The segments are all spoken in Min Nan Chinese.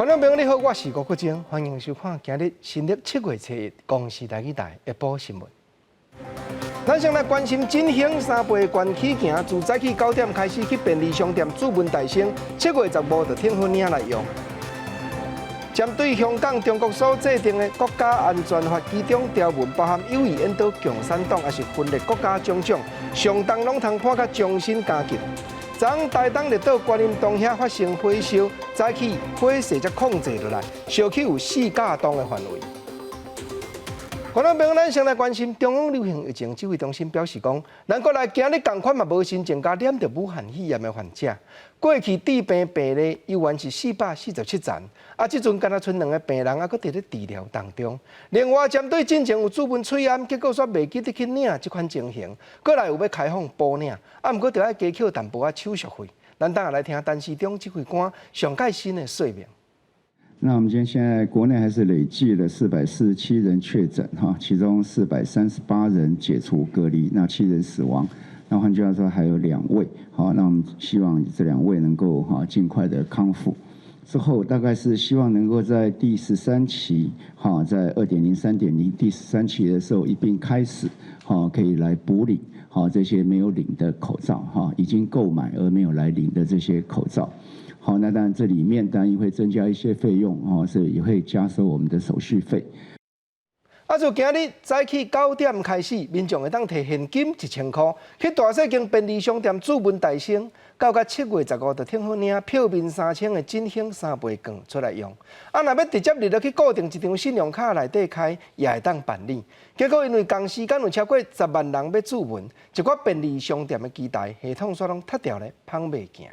眾朋友你好，我是吳國晶，歡迎收看今日新曆7月初一公視台語台的報新聞。咱先來關心振興三倍券起行，自早起9點開始去便利商店注文代申，7月15就聽好領來用。針對香港中國所制定的國家安全法，其中條文包含有意引導共產黨，抑是分裂國家種種，上重攏通判甲終身監禁。昨昏台東綠島觀音洞遐發生火燒，早起火勢才控制落來，燒去有四甲棟的範圍。觀眾朋友，咱先來關心中央流行疫情指揮中心表示講，咱國內今日仝款嘛無新增加染著武漢肺炎的患者。過去致病病例猶原是447人，啊，這陣敢若賰兩个病人猶閣佇咧治療當中。另外，針對進前有注文喙罨，結果煞袂記得去領這款情形，閣來有欲開放補領，啊，毋過著愛加扣淡薄仔手續費。咱等下來聽陳時中指揮官上蓋新的說明。那我們今天現在國內還是累計了447人確診哈，其中438人解除隔離，那7人死亡。那換句話說，還有兩位，好，那我們希望這兩位能夠哈盡快的康復。之後大概是希望能夠在第十三期，哈，在2.0、3.0第十三期的時候一併開始，哈，可以來補領，好這些沒有領的口罩，哈，已經購買而沒有來領的這些口罩。好，那當然這裡面當然會增加一些費用，哦，所以也會加收我們的手續費。啊，自今日早起9點開始，民眾會當提現金1000箍去大細間便利商店注文代申，到甲7月15就聽好領票面3000的振興三倍券出來用。啊，若欲直接入去固定一張信用卡內底開，也會當辦理。結果因為仝時間有超過10萬人欲注文，一寡便利商店的機台系統煞攏窒著咧，膨袂行。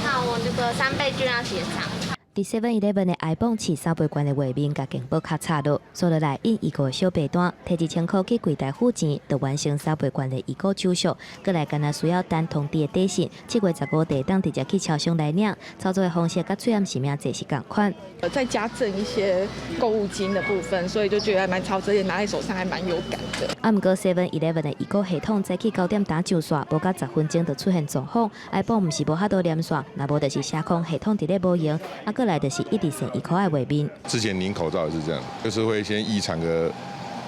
那我這個三倍券要結帳。佇 Seven Eleven 的 ibon 試三倍券的畫面，共健保卡插落，刷落來印一個小白單，提1000箍去櫃台付錢，就完成三倍券的預購手續。閣來干焦需要等通知的短信，7月15就會當直接去超商來領。操作的方式佮喙罨實名制是仝款。再加贈一些購物金的部分，所以就覺得還蠻超值，也拿在手上還蠻有感的。啊，毋過 Seven Eleven 的預購系統早起9點打上線，無到10分鐘就出現狀況。ibon 毋是無法度連線，若無就是寫空系統佇咧無閒，啊，閣來就是一直顯一箍的畫面。之前領口罩也是這樣，就是會先異常個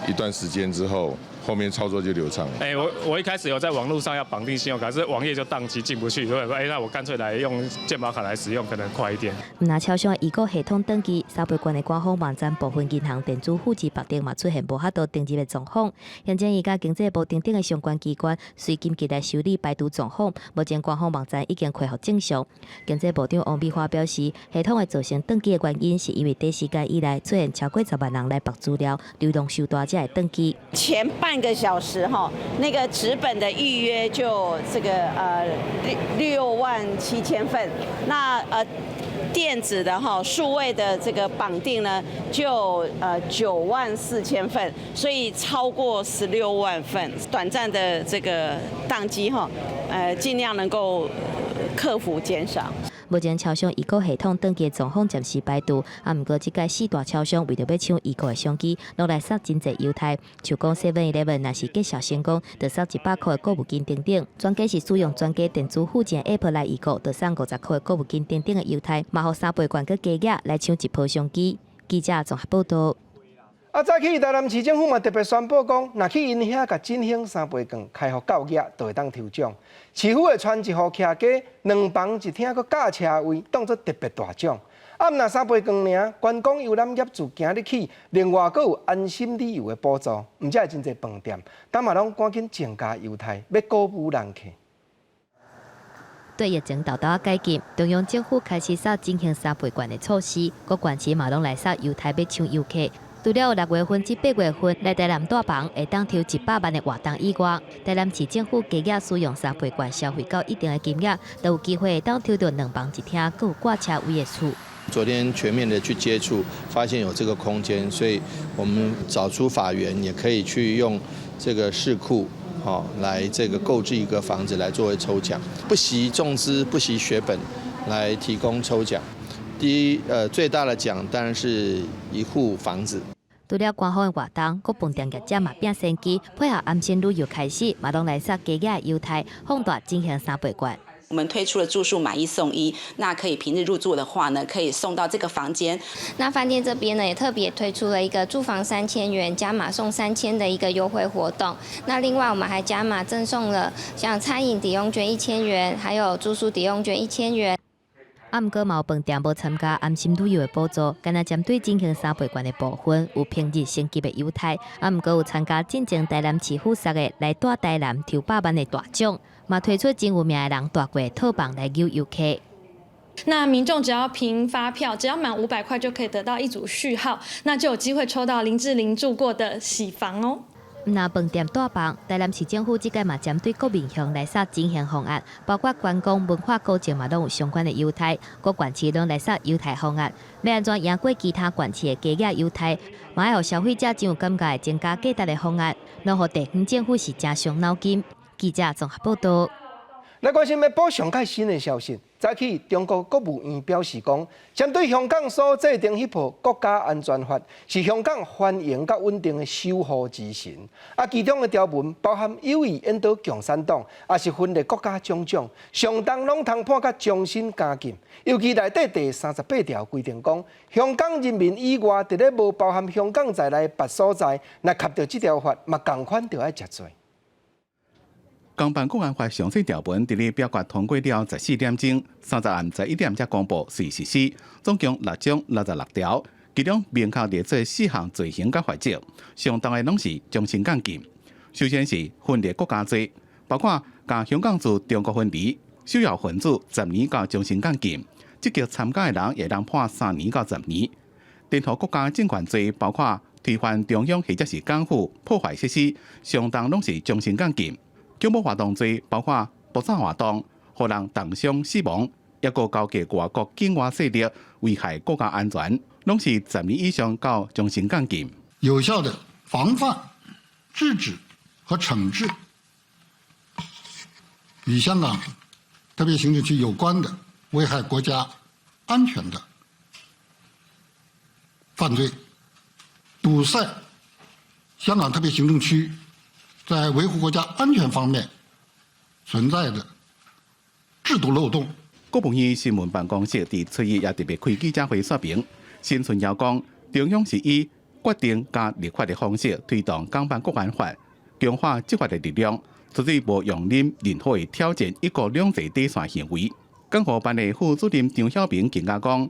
一段時間之後，後面操作就流暢了。哎，我一開始有在網路上要綁定信用卡，是網頁就當機進不去，所以說，哎，那我乾脆來用健保卡來使用，可能快一點。毋但超商預購系統當機，三倍券的官方網站部分銀行電子付錢綁定嘛出現無法度登入的狀況。行政院佮經濟部等等的相關機關隨緊急來修理排除狀況，目前官方網站已經恢復正常。經濟部長王美花表示，系統會造成當機的原因，是因為短時間以來出現超過10萬人來綁資料，流動傷大才會當機。前半個小時哈，那個紙本的預約就這個6.7萬份，那電子的哈數位的這個綁定呢就9.4萬份，所以超過16萬份。短暫的這個宕機哈，盡量能夠克服減少。目前超商預購系統當機的狀況暫時排除，啊，毋過這屆四大超商為著欲搶預購的商機，攏來送真濟優待。像講 Seven Eleven 若是結銷成功，就送100箍的購物金等等。專家是使用全家電子付錢 App 來預購，就送50箍的購物金等等的優待，嘛予三倍券閣加額來搶一波商機。記者綜合報道。啊，早起台南市政府嘛特別宣布講，若去𪜶遐共振興三倍券開予夠額，就會當抽獎。市府會傳一戶徛家兩房一廳閣加車位，當做特別大獎。啊，毋但三倍券爾，觀光遊覽業自今日起，另外閣有安心旅遊的補助。毋只會真濟飯店，今嘛攏趕緊增加優待，欲鼓舞人客。對疫情沓沓仔解禁，中央政府開始撒振興三倍券的措施，各縣市嘛攏來撒優待欲搶遊客。除了6月份至8月份來台南蹛房會當抽100萬的活動以外，台南市政府加額使用三倍券消費到一定的金額，都有機會會當抽著兩房一廳，閣有掛車位的厝。昨天全面的去接觸，發現有這個空間，所以我們找出法源，也可以去用這個市庫，好來這個購置一個房子來作為抽獎，不惜重資、不惜血本來提供抽獎。第一，最大的獎當然是一戶房子。除了官方的活動，各飯店業者嘛拚先機，配合安心旅遊開始，嘛攏來撒加額優待，放大振興三倍券。我們推出了住宿買一送一，那可以平日入住的話呢，可以送到這個房間。那飯店這邊呢，也特別推出了一個住房3000元加碼送三千的一個優惠活動。那另外我們還加碼贈送了像餐飲抵用券1000元，還有住宿抵用券一千元。啊，毋過嘛有飯店無參加安心旅遊的補助，干焦針對振興三倍券的部分有平日升級的優待。啊，毋過有參加進前台南市府設的來蹛台南抽百萬的大獎，嘛推出真有名的人蹛過套房來誘遊客。那民眾只要憑發票，只要滿500塊就可以得到一組序號，那就有機會抽到林志玲住過的喜房哦。毋但飯店帶房，台南市政府這屆嘛針對各面向來設振興方案，包括觀光、文化、古蹟嘛，攏有相關的優待。各縣市攏來設優待方案，欲按怎贏過其他縣市的加額優待，嘛愛予消費者真有感覺增加價值的方案，攏予地方政府是誠傷腦筋。記者綜合報道。來關心欲報上蓋新的消息。早起，中國國務院表示講，針對香港所制定彼部國家安全法，是香港繁榮佮穩定的守護之神。啊，其中的條文包含有意引導共產黨，抑是分裂國家種種，上重攏通判甲終身監禁。尤其內底第38條規定講，香港人民以外，佇咧無包含香港在內的別所在，若合著這條法，嘛仝款著愛食罪。港版國安法詳細條文佇咧表決通過了14點鐘，30暗11點才公布遂實施，總共六章66條，其中明確列出四項罪行佮罰則，上重的攏是終身監禁。首先是分裂國家罪，包括共香港自中國分離，首要分子十年到終身監禁，積極參加的人會當判3年到10年。顛覆國家政權罪包括推翻中央或者是港府破壞設施，上重攏是終身監禁。恐怖活動罪包括爆炸活動，予人重傷死亡，抑閣勾結外國境外勢力危害國家安全，攏是十年以上到終身監禁。有效的防範、制止和懲治與香港特別行政區有關的危害國家安全的犯罪，堵塞香港特別行政區在維護國家安全方面存在的制度漏洞。國務院新聞辦公室佇初一也特別開記者會說明，沈春耀講，中央是以決定佮立法的方式推動港版國安法，強化執法的力量，絕對無容忍任何的挑戰一國兩制底線行為。港澳辦的副主任張曉明更加講，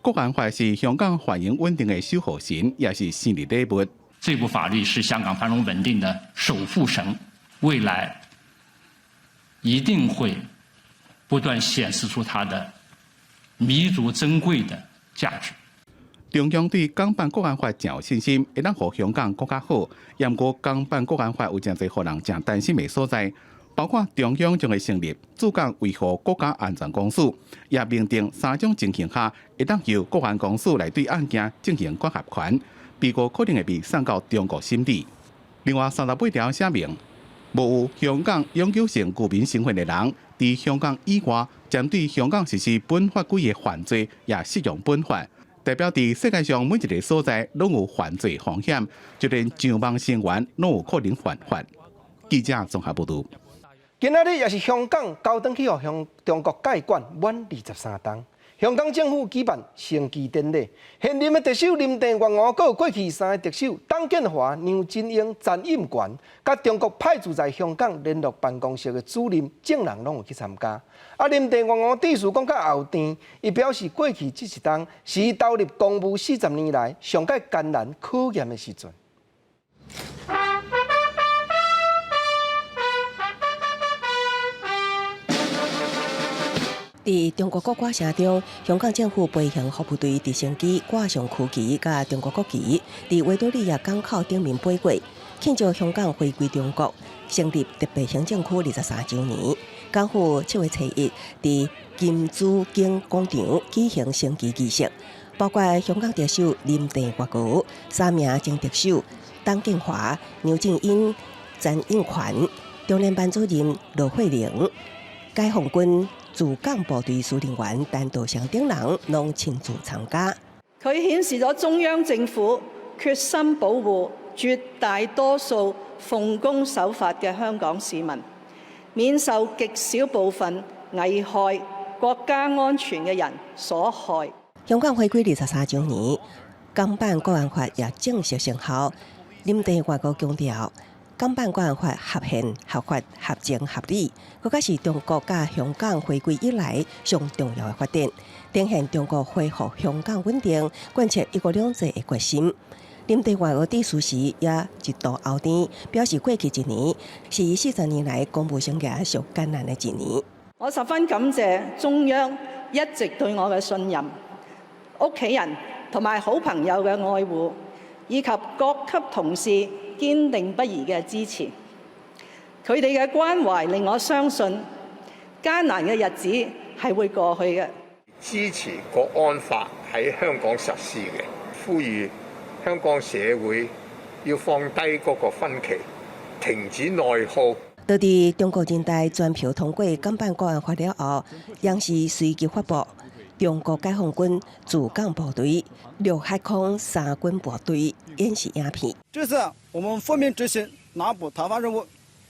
國安法是香港繁榮穩定的守護神，也是生日禮物。這部法律是香港繁榮穩定的守護神，未來一定會不斷顯示出它的彌足珍貴的價值。中央對港版國安法誠有信心，會當予香港閣較好。毋過港版國安法有誠濟予人誠擔心的所在，包括中央將會成立駐港維護國家安全公署，也明定三種情形下，會當由國安公署來對案件進行管轄權。被告可能會被送到中國審理。另外，38條寫明，無有香港永久性居民身份的人，佇香港以外，針對香港實施本法規的犯罪，也適用本法。代表佇世界上每一个所在攏有犯罪風險，就連上網成員攏有可能犯法。記者綜合報導。今仔日也是香港交轉去予向中國界管滿23冬。香港政府舉辦升旗典禮，現任的特首林鄭月娥，閣有過去三个特首董建華、梁振英、曾蔭權，佮中國派駐在香港聯絡辦公室的主任眾人攏有去參加。啊，林鄭月娥致辭講甲喉甜，伊表示過去這一冬是伊投入公務40年來上蓋艱難考驗的時陣。佇中國國歌聲中，香港政府飛行服務隊直升機掛上區旗佮中國國旗，佇維多利亞港口頂面飛過，慶祝香港回歸中國，成立特別行政區23週年。港府7月初一佇金紫荊廣場舉行升旗儀式，包括香港特首林鄭月娥、三名前特首董建華、梁振英、曾蔭權、中聯辦主任駱惠寧、解放軍駐港部隊司令員陳道成等人攏親自參加。佢顯示咗中央政府決心保護絕大多數奉公守法嘅香港市民，免受極少部分危害國家安全嘅人所害。香港回歸23週年，港版國安法也正式生效。林鄭月娥強調，港版國安法合憲、合法、合情、合理，閣較是中國佮香港回歸以來上重要的發展，展現中國恢復香港穩定、貫徹一國兩制的決心。林鄭月娥致辭時也一度喉甜，表示過去一年是伊40年來公務生涯上艱難的一年。我十分感謝中央一直對我嘅信任、屋企人同埋好朋友嘅愛護，以及各級同事堅定不移嘅支持。佢哋嘅關懷令我相信艱難嘅日子係會過去嘅。支持國安法喺香港實施嘅，呼籲香港社會要放低嗰個分歧，停止內耗。就佇中國人大全票通過港版國安法了後，央視隨即發布中國解放軍駐港部隊陸海空三軍部隊演示影片。這次我們奉命執行拿捕逃犯任務，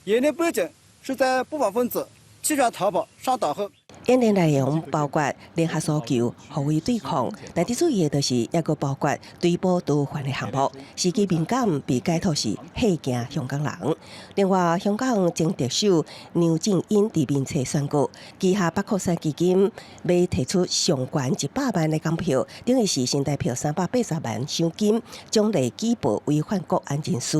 演練背景是在不法分子棄船逃跑上島後。演練內容包括聯合搜救、護衛對抗，但最主要的就是抑閣包括追捕逃犯的項目。時機敏感，被解讀是嚇驚香港人。另外，香港前特首梁振英佇面冊宣告，旗下北擴散基金欲提出上懸100萬的港票，等於是新台票380萬賞金，獎勵舉報違反國安人士，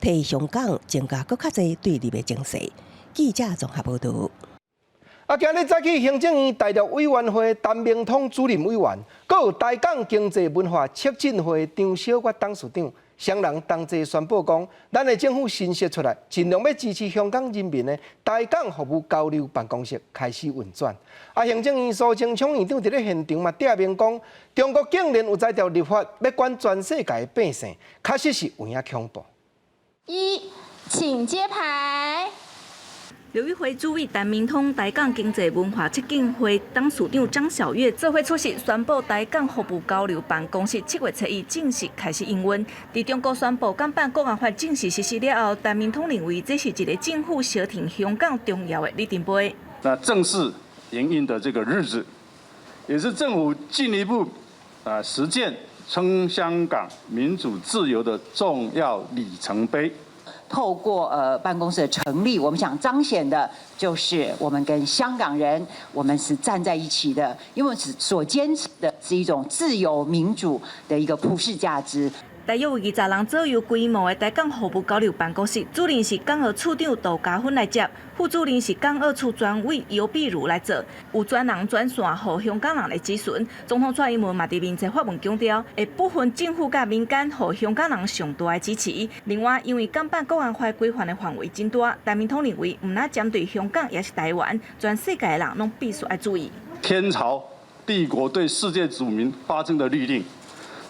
替香港增加閣較濟對立的情勢。記者綜合報導。啊！今日早起，行政院大陸委員會陳明通主任委員，閣有台港經濟文化促進會張小月董事長，雙人同齊宣布講，咱的政府新設出來，盡量欲支持香港人民的台港服務交流辦公室開始運轉。啊，行政院蘇貞昌院長佇咧現場嘛點名講，中國竟然有才調立法欲管全世界的百姓，確實是有影恐怖。一，請揭牌。陸委會主委陳明通、台港經濟文化促進會董事長張曉月做伙出席，宣布台港服務交流辦公室7月初1正式開始營運。佇中國宣布港版國安法正式實施了後，陳明通認為這是一個政府相挺香港重要的里程碑。那正式營運的這個日子，也是政府進一步啊實踐撐香港民主自由的重要里程碑。透過辦公室的成立，我們想彰顯的就是我們跟香港人，我們是站在一起的，因為所堅持的是一種自由民主的一個普世價值。大約有20人左右規模的台港服務交流辦公室，主任是港澳處長杜嘉芬來接，副主任是港澳處專委尤碧如來做，有專人專線予香港人來諮詢。總統蔡英文嘛佇面冊發文強調，會不分政府佮民間，予香港人上大的支持。另外，因為港版國安法規範的範圍真大，陳明通認為，毋但針對香港，抑是台灣，全世界的人攏必須愛注意。天朝帝國對世界子民發生的律令，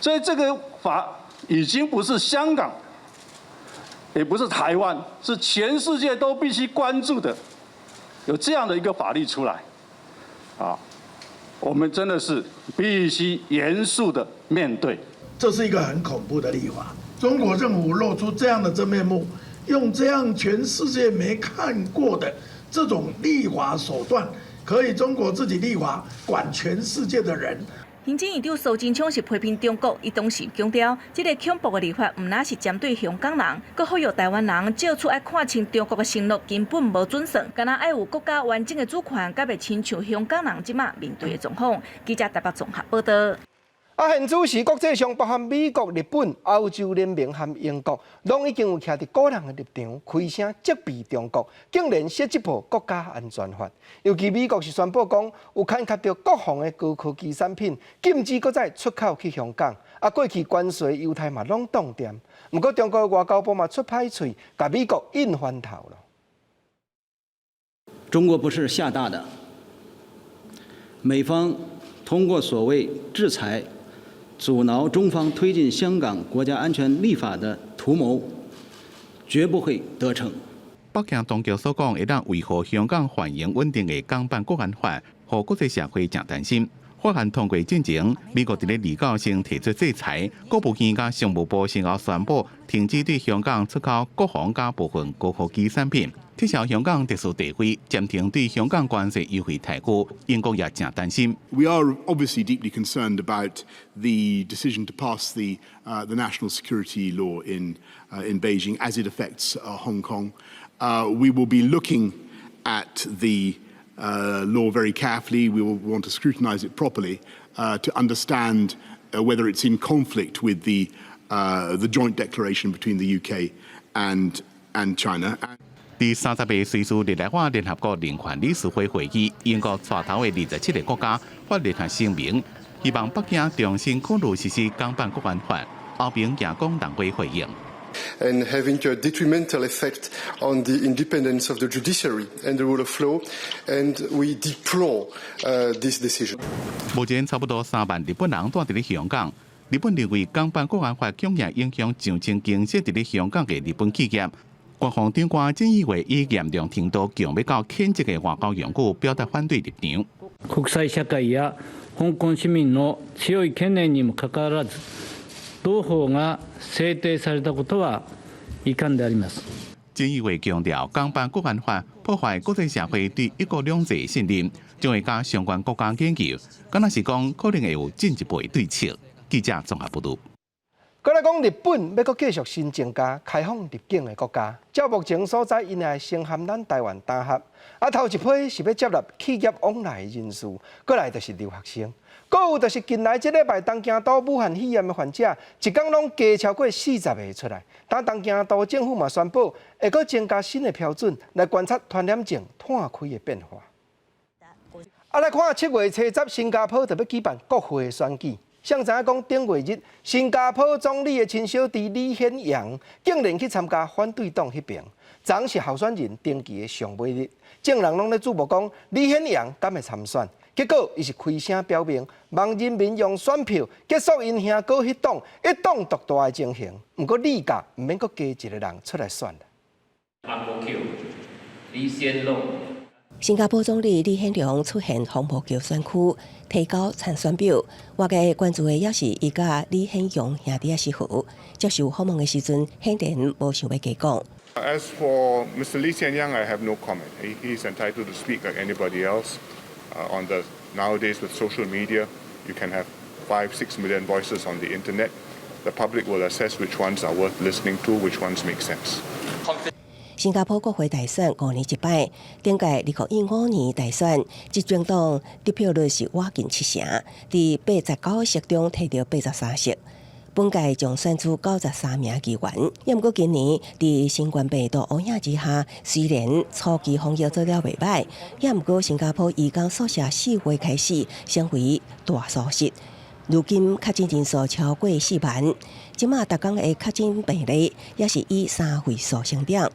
所以這個法已經不是香港，也不是台灣，是全世界都必須關注的。有這樣的一個法律出來，啊，我們真的是必須嚴肅的面對。這是一個很恐怖的立法，中國政府露出這樣的真面目，用這樣全世界沒看過的這種立法手段，可以中國自己立法管全世界的人。行政院長蘇貞昌是批評中國，伊當時強調，這個恐怖的立法毋但是針對香港人，閣呼籲台灣人借此愛看清中國的承諾根本無準算，敢若愛有國家完整的主權，才袂親像香港人這馬面對的狀況。記者台北綜合報道。啊，現此時國際上包含美國、日本、歐洲聯盟和英國，攏已經有徛佇古人的立場，開聲責備中國，竟然設這部國家安全法。尤其美國是宣布講，有牽涉著國防的高科技產品，禁止閣再出口去香港。啊，過去關稅、優待嘛攏凍定。毋過中國外交部嘛出歹喙，共美國印翻頭囉。中國不是嚇大的，美方通過所謂制裁，阻撓中方推進香港國家安全立法的圖謀，絕不會得逞。北京當局所講會當維護香港繁榮穩定的港版國安法，予國際社會誠擔心。法案通過進前，美國佇咧29先提出制裁，國務院佮商務部先後宣布停止對香港出口國防佮部分高科技產品，撤銷香港特殊地位，暫停對香港關稅優惠待遇。英國也誠擔心。 We are obviously deeply concerned about the decision to pass the national security law in Beijing as it affects Hong Kong. We will be looking at the law very carefully. We will want to scrutinize it properly to understand whether it's in conflict with the joint declaration between the UK and China. 佇30日瑞士日內瓦聯合國人權理事會會議，英國帶頭的27個國家發聯合聲明，希望北京重新考慮實施港版國安法。歐盟也講人會回應。 And having a detrimental effect on the independence of the judiciary and the rule of law, and we deplore this decision. 目前差不多3萬日本人蹛佇咧香港。日本認為港版國安法恐驚影響上千間設佇咧香港的日本企業。國防長官菅義偉以嚴重程度強欲到譴責的外交用語表達反對立場。國際社會や香港市民の強い懸念にもかかわらず、同法が制定されたことは遺憾であります。菅義偉強調，港版國安法破壞國際社會對一國兩制的信任，將會佮相關國家研究，敢若是講可能會有進一步的對策。記者綜合報導。閣來講，日本欲閣繼續新增加開放入境的國家，照目前所知，𪜶會先和咱台灣談合。啊，頭一批是欲接納企業往來的人士，過來就是留學生。閣有就是近來這禮拜東京都武漢肺炎的患者，一工攏加超過40個出來。但東京都政府嘛宣布，會閣增加新的標準來觀察傳染症湠開的變化。啊，來看7月初10，新加坡就欲舉辦國會選舉。誰知影講頂月日，新加坡總理的親小弟李顯揚竟然去參加反對黨彼爿，昨是候選人登記的上尾日，眾人攏咧矚目講李顯揚敢會參選，結果伊是開聲表明，望人民用選票結束𪜶兄哥彼黨一黨獨大的情形。毋過李家毋免閣加一個人出來選。李顯龍。新加坡總理李顯龍出現宏茂橋選區，提交參選表。外界關注的也是伊佮李顯榮兄弟仔是何。接受訪問的時陣，顯然無想欲加講。 As for Mr. Lee Hsien Yang, I have no comment. He is entitled to speak like anybody else. On the nowadays with social media, you can have 5, 6 million voices on the internet. The public will assess which ones are worth listening to, which ones make sense. 新加坡國會大選5年一擺，頂屆2015年大選，執政黨得票率是倚近七成，佇89席中提著83席。本屆將選出93名議員，也毋過今年佇新冠病毒烏影之下，雖然初期防疫做了袂䆀，也毋過新加坡移工宿舍4月開始成為大疏失。如今確診人數超過4萬，這馬逐工的確診病例也是以三位數成長。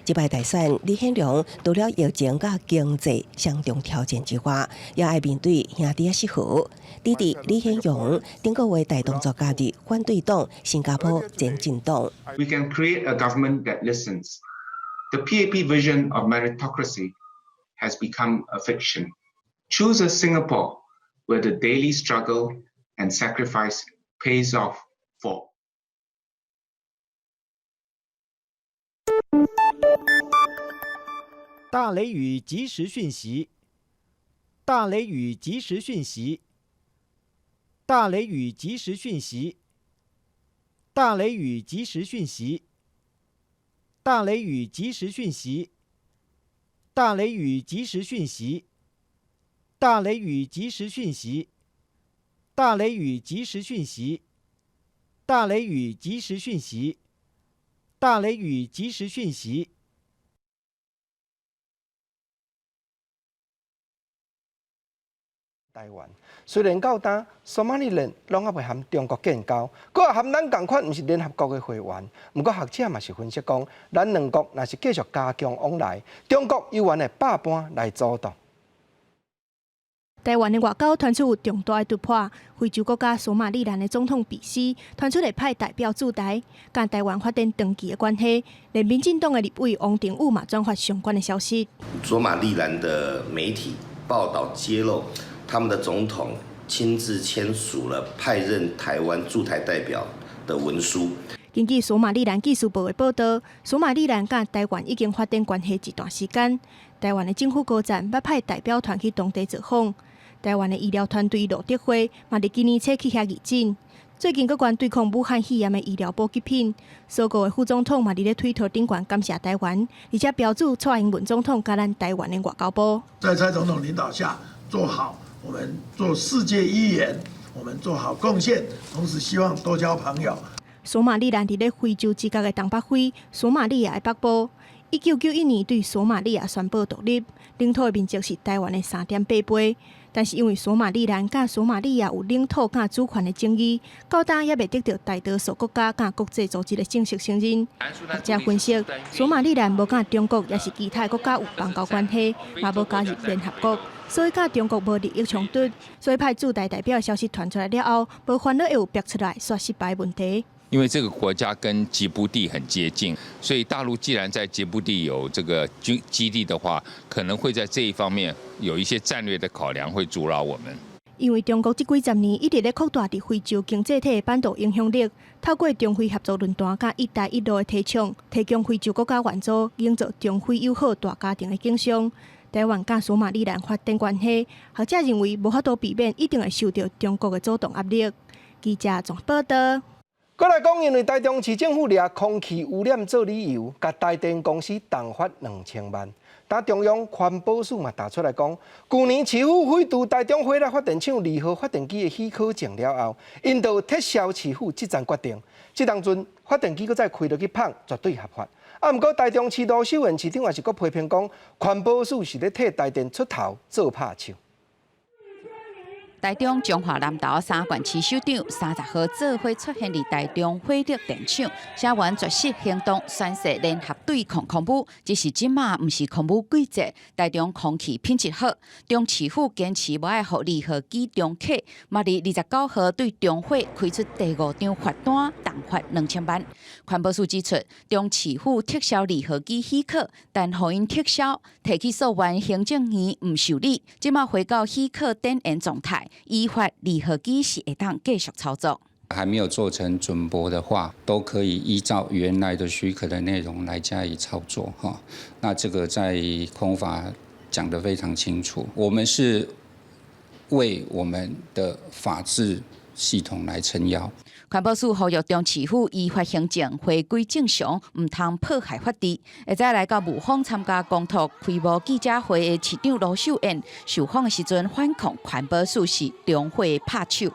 這擺大選，李顯龍除了疫情佮經濟雙重挑戰之外，也愛面對兄弟仔失和。弟弟李顯榮頂個月大動作加入反對黨新加坡前進黨。 We can create a government that listens. The PAP vision of meritocracy has become a fiction. Choose a Singapore where the daily struggle and sacrifice pays off for. 大雷雨即時訊息，大雷雨即時訊息，大雷雨即時訊息，大雷雨即時訊息，大雷雨即時訊息，大雷雨即時訊息，大雷雨即時訊息，大雷雨即時訊息，大雷雨即時訊息，大雷雨即時訊息。台灣雖然到今，索馬里蘭攏猶未和中國建交，閣也和咱仝款，毋是聯合國的會員。毋過學者嘛是分析講，咱兩國若是繼續加強往來，中國猶原會百般來阻擋。台灣的外交傳出有重大的突破，非洲國家索馬里蘭的總統比希傳出會派代表駐台，佮台灣發展長期的關係。連民進黨的立委王定宇嘛轉發相關的消息。索馬利蘭的媒體報道揭露，他們的總統親自簽署了派任台灣駐台代表的文書。根據索馬利蘭紀事報的報道，索馬利蘭佮台灣已經發展關係一段時間。台灣的政府高層欲派代表團去當地造訪。台灣的醫療團隊路德會嘛佇今年初去遐義診。最近閣捐對抗武漢肺炎的醫療補給品。索國的副總統嘛佇咧推特頂懸感謝台灣，而且標註蔡英文總統佮咱台灣的外交部。在蔡總統領導下，做好我們做世界一員，我們做好貢獻，同時希望多交朋友。索馬利蘭佇咧非洲之角的東北非，索馬利亞的北部。1991年對索馬利亞宣布獨立，領土的面積是台灣的3.8倍。但是因為索馬利蘭佮索馬利亞有領土佮主權的爭議，到今猶未得著大多數國家佮國際組織的正式承認。學者分析，索馬利蘭無佮中國，抑是其他國家有邦交關係，嘛無加入聯合國，所以佮中國無利益衝突。所以派駐台代表的消息傳出來了後，無煩惱會有逼出來煞失敗問題。因為這個國家跟吉布地很接近，所以大陸既然在吉布地有這個軍基地的話，可能會在這一方面有一些戰略的考量，會阻擾我們。因為中國這幾十年一直咧擴大佇非洲經濟體的版圖影響力，透過中非合作論壇佮一帶一路的提倡，提供非洲國家援助，營造中非友好大家庭的景象。台灣佮索馬利蘭發展關係，學者認為無法度避免一定會受著中國的主動壓力。記者綜合報道。閣來講，因為台中市政府掠空氣污染做理由，共台電公司重罰2000萬。但中央環保署嘛提出來講，舊年市府廢除台中火力發電廠二號發電機的許可證了後，𪜶就撤銷市府這層決定。這當陣發電機閣再開落去麭，絕對合法。啊，毋過台中市盧秀燕市長也是閣批評講，環保署是咧替台電出頭做拍手。台中彰化南投三縣市首長30號做伙出現佇台中火力電廠，聲援絕食行動，宣誓聯合對抗空污。只是這馬毋是空污季節，台中空氣品質好，中市府堅持無愛予二號機重啟，嘛佇29號對中火開出第五張罰單，重罰2000萬。環保署指出，中市府撤銷二號機許可，但予𪜶撤銷，提起訴願行政院毋受理，這馬回到許可展延狀態。依法二號機是會當繼續操作。還沒有做成准駁的話，都可以依照原來的許可的內容來加以操作哈。那這個在空法講得非常清楚，我們是為我們的法制系統來撐腰。環保署呼籲中市府依法行政，回歸正常，毋通破壞法治。會早來到霧峰參加公托開幕記者會的市長盧秀燕受訪的時陣，反控環保署是中火拍手。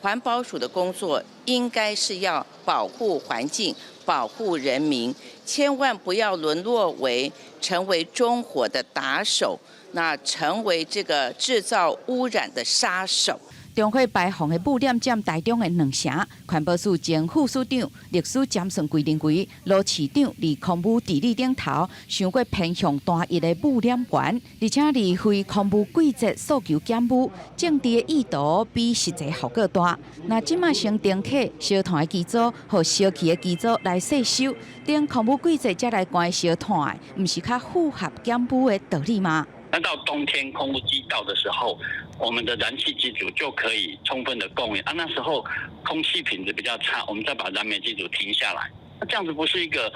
環保署的工作應該是要保護環境、保護人民，千萬不要淪落為成為中火的打手，那成為這個製造污染的殺手。中火排放的霧點佔台中的2成。環保署前副署長、律師詹順貴認為，盧市長佇空污治理頂頭，傷過偏向單一的污染源，而且佇非空污季節訴求減污，政治的意圖比實際效果大。若這馬先重啟燒炭的機組，予燒氣的機組來稅收，等空污季節才來關燒炭的，毋是較符合減污的道理嗎？那到冬天空污季到的時候，我們的燃氣機組就可以充分的供應啊。那時候空氣品質比較差，我們再把燃煤機組停下來，那這樣子不是一個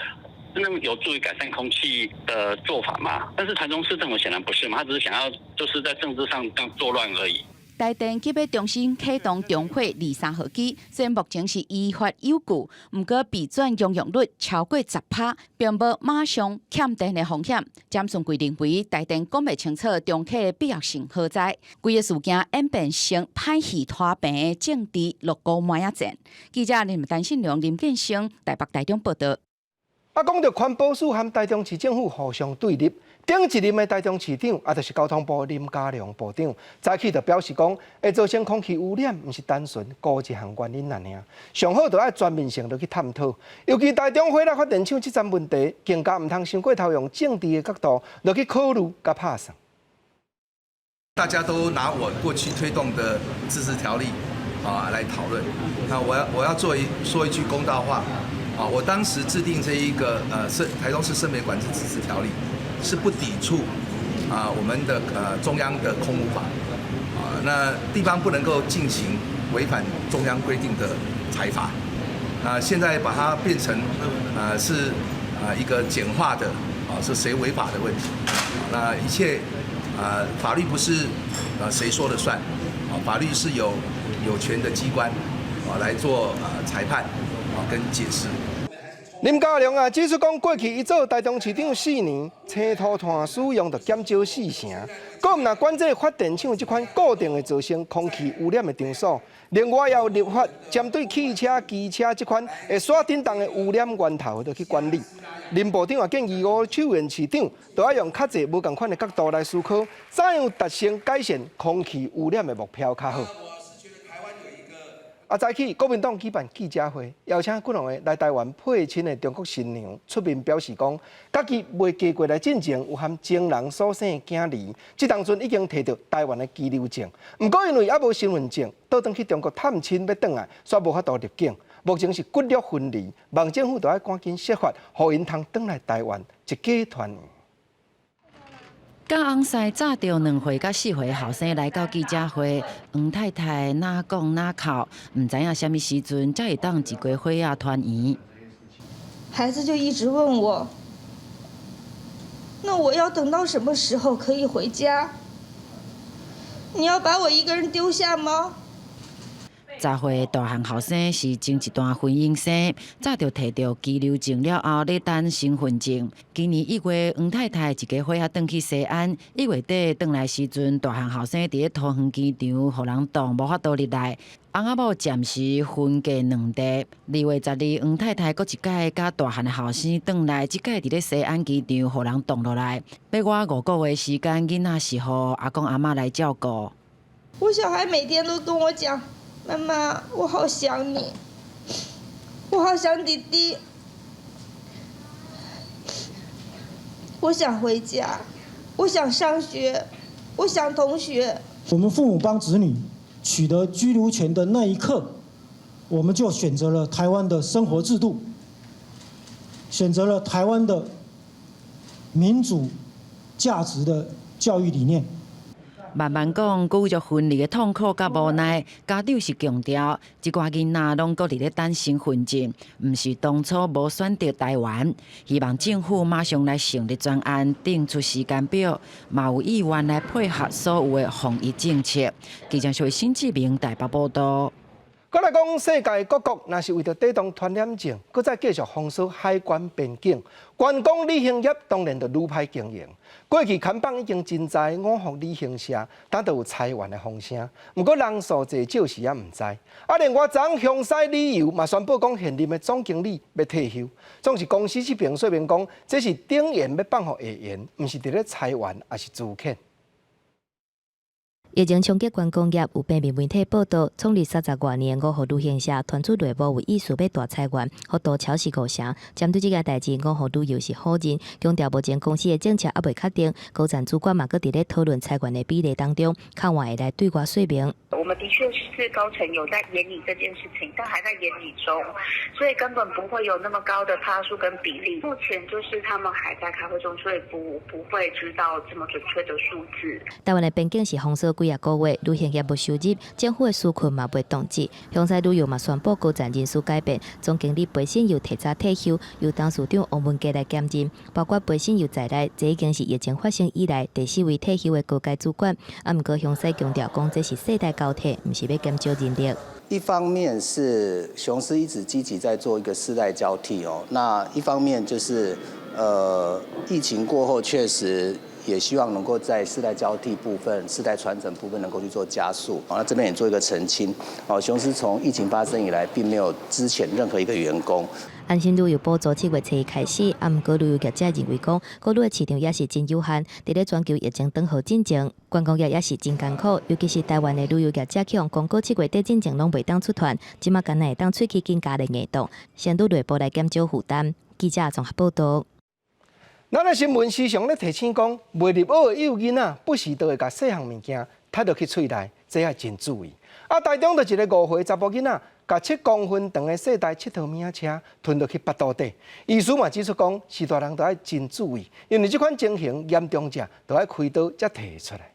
真正有助於改善空氣的做法嗎？但是台中市政府顯然不是嘛，他只是想要就是在政治上這樣作亂而已。台電急欲重新啟動中火二三號機，雖然目前是依法有據，毋過備轉容用率超過10%，並無馬上欠電的風險。詹順貴認為台電講袂清楚重啟的必要性何在，規个事件演變成歹戲拖棚的政治鹿孤麥仔戰。記者林丹信良、林建生台北台中報道。啊，講著環保署和台中市政府互相對立，頂一任的台中市長，啊，就是交通部林佳龍部長，早起就表示講，會造成空氣污染，毋是單純孤一項原因爾，上好就愛全面性落去探討。尤其台中火力發電廠這層問題，更加毋通傷過頭用政治的角度落去考慮佮拍算。大家都拿我過去推動的自治條例啊來討論，那我要說一句公道話。啊，我當時制定這一個台中市燃煤管制自治條例，是不抵觸啊我們的中央的空污法啊。那地方不能夠進行違反中央規定的裁罰。那現在把它變成是一個簡化的啊是誰違法的問題。那一切法律不是誰說了算，啊法律是有有權的機關啊來做裁判啊跟解釋。林佳龍啊，指出講過去伊做台中市長4年，青塗炭使用就減少4成，閣毋但管制發電廠這款固定的造成空氣污染的場所，另外也有立法針對汽車、機車這款會煞振動的污染源頭都去管理。林部長也建議吳秋元市長，都愛用較濟無仝款的角度來思考，怎樣達成改善空氣污染的目標較好。啊！早起國民黨舉辦記者會，邀請幾兩个來台灣配親的中國新娘出面表示講，家己未嫁過來進前有和情人所生的囝兒，這當陣已經提著台灣的居留證，毋過因為猶無身份證，倒轉去中國探親欲轉來，煞無法度入境。目前是骨肉分離，望政府著愛趕緊設法，予𪜶通轉來台灣一家團圓。佮翁婿早著2歲佮4歲後生來到記者會，黃太太哪講哪哭，毋知影啥物時陣才會當一家伙仔團圓。孩子就一直問我，那我要等到什麼時候可以回家？你要把我一個人丟下嗎？10歲大漢後生是前一段婚姻生，早就提著居留證了後，咧等身份證。今年1月，黃太太一家伙仔轉去西安，1月底轉來時陣，大漢後生佇咧桃園機場予人擋，無法度入來。翁仔某暫時分隔兩地。2月12，黃太太閣一擺佮大漢的後生轉來，這擺佇咧西安機場予人擋落來。欲倚5個月時間，囡仔是予阿公阿嬤來照顧。我小孩每天都跟我講。媽媽，我好想你，我好想弟弟，我想回家，我想上學，我想同學。我們父母幫子女取得居留權的那一刻，我們就選擇了台灣的生活制度，選擇了台灣的民主價值的教育理念。慢慢講，骨肉分離的痛苦佮無奈，家長是強調，這寡囡仔攏閣佇咧等身份證，毋是當初無選擇台灣。希望政府馬上來成立專案，定出時間表，嘛有意願來配合所有的防疫政策。記者新志明台北報道。閣來講，世界各國若是為著抵擋傳染症，閣再繼續封鎖海關邊境，觀光旅行業當然就愈歹經營。過去看板已經真知五福旅行社，當都有裁員的風聲，毋過人數濟少時猶毋知。啊，另外，昨雄獅旅遊嘛宣布講，現任的總經理欲退休，總是公司這邊說明講，這是頂緣欲放予下緣，毋是佇咧裁員，抑是資遣。疫情衝擊觀光業，有平面媒體報道，創立30外年五福旅行社傳出內部有意思欲大裁員，幅度超是5成。針對這件代誌，五福旅遊是否認，強調目前公司的政策猶未確定，高層主管嘛閣佇咧討論裁員的比例當中，較晚會來對外說明。我們的確是高層有在研擬這件事情，但還在研擬中，所以根本不會有那麼高的趴數跟比例。目前就是他們還在開會中，所以不會知道這麼準確的數字。台灣的邊境是封鎖幾仔個月，旅行業無收入，政府的紓困嘛袂凍結。雄獅旅遊嘛宣布高層人事改變，總經理裴信佑提早退休，由董事長王文傑來兼任。包括裴信佑在內，這已經是疫情發生以來第四位退休的高階主管。啊，毋過雄獅強調講，這是世代交替，毋是欲減少人力。一方面是雄獅一直積極在做一個世代交替哦，那一方面就是疫情過後確實。也希望能夠在世代交替部分、世代傳承部分能夠去做加速。那這邊也做一個澄清。哦，雄獅從疫情發生以來，並沒有資遣任何一個員工。安心旅遊補助7月初開始，啊，毋過旅遊業者認為講，國內市場也是真有限。佇咧全球疫情斷號進前，觀光業也是真艱苦，尤其是台灣的旅遊業者去予公告7月底進前攏袂當出團，這馬干焦會當喙齒緊咬咧硬擋，先對內部來減少負擔。記者綜合報道。咱的新聞時常咧提醒講，未入學的幼囡仔不時都會共細項物件塞入去喙內，這愛真注意。啊，台中就一个5歲查埔囡仔，共7公分長的細台𨑨迌物仔車吞落去腹肚底。醫師嘛指出講，是大人都愛真注意，因為這款情形嚴重者，都愛開刀才提出來。